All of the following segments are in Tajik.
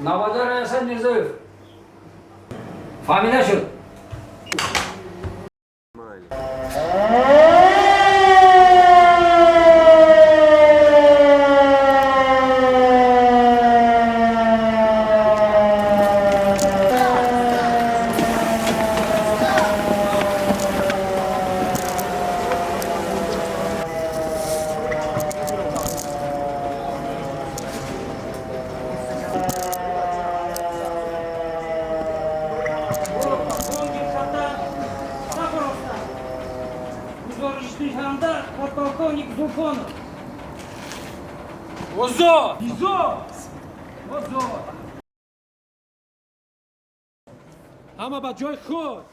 Навода Раясан Мирзоев. Фаҳмида шуд? Бонги хатар Сафаровна. Гузоришдиҳанда подполковник Зулфонов. Озод! Изо! Озод! Ҳама ба ҷои худ!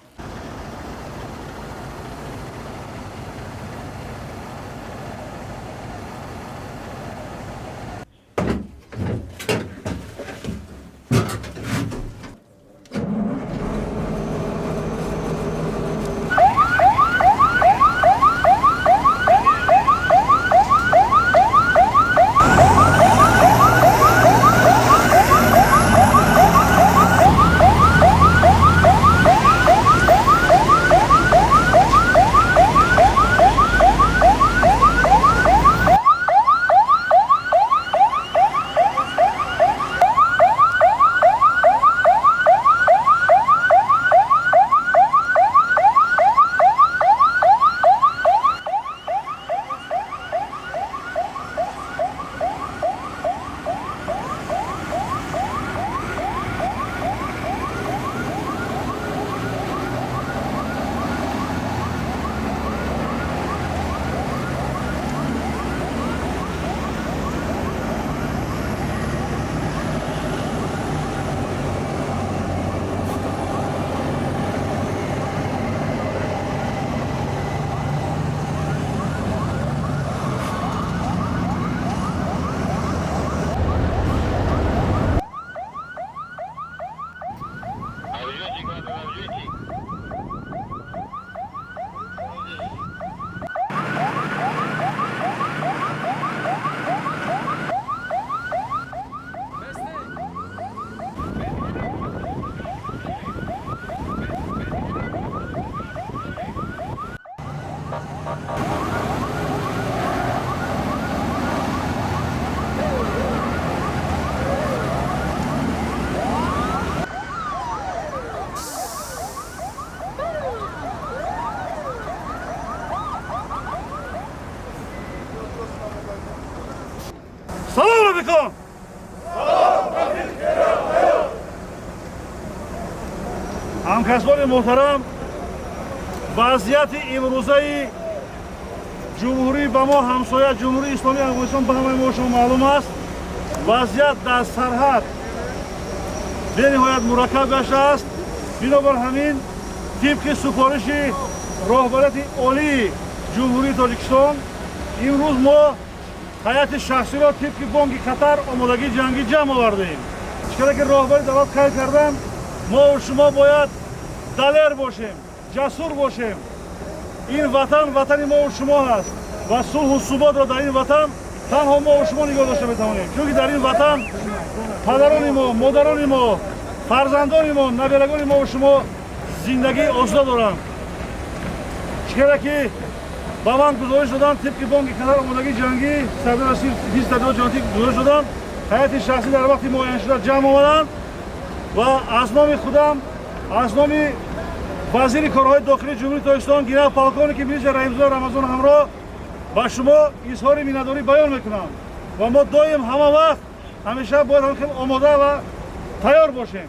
Салом, рафиқон! Ҳамкасбони муҳтарам, вазъияти имрӯзаи ҷумҳурӣ ба мо ҳамсоя, Ҷумҳурии Исломии Афғонистон, ба ҳамаи мо шумо маълум аст. Вазъият дар сарҳад бениҳоят мураккаб гаштааст. Бинобар ҳамин, тибқи супориши роҳбарияти олии Ҷумҳурии Тоҷикистон, имрӯз мо ҳайати шахсиро тибқи бонги хатар омодагии ҷангӣ ҷамъ овардем. Чӣ ки роҳбари давлат қайд карданд, мо шумо бояд далер бошем, ҷасур бошем. Ин ватан ватани мову шумо ҳаст ва сулҳу суботро дар ин ватан танҳо мову шумо нигоҳ дошта метавонем, чунки дар ин ватан падарони мо, модарони мо, фарзандони мо, наберагони мову шумо зиндагии озода доранд. Чӣ ки ба ман гузориш доданд, тибқи бонги хатар омодагии ҷангӣ сардори ҳизби тадбирот ҷамоатӣ гузориш доданд, ҳайати шахсӣ дар вақти муайяншуда ҷамъ омаданд ва аз номи худам, аз номи вазири корҳои дохилии Ҷумҳурии Тоҷикистон генерал полковники милиция Раҳимзода Рамазон ҳамроҳ ба шумо изҳори миннатдорӣ баён мекунам. Ва мо доим, ҳама вақт, ҳамеша бояд ҳам хел омода ва тайёр бошем.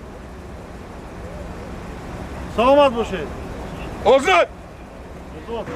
Саломат бошед. Озод! Озод.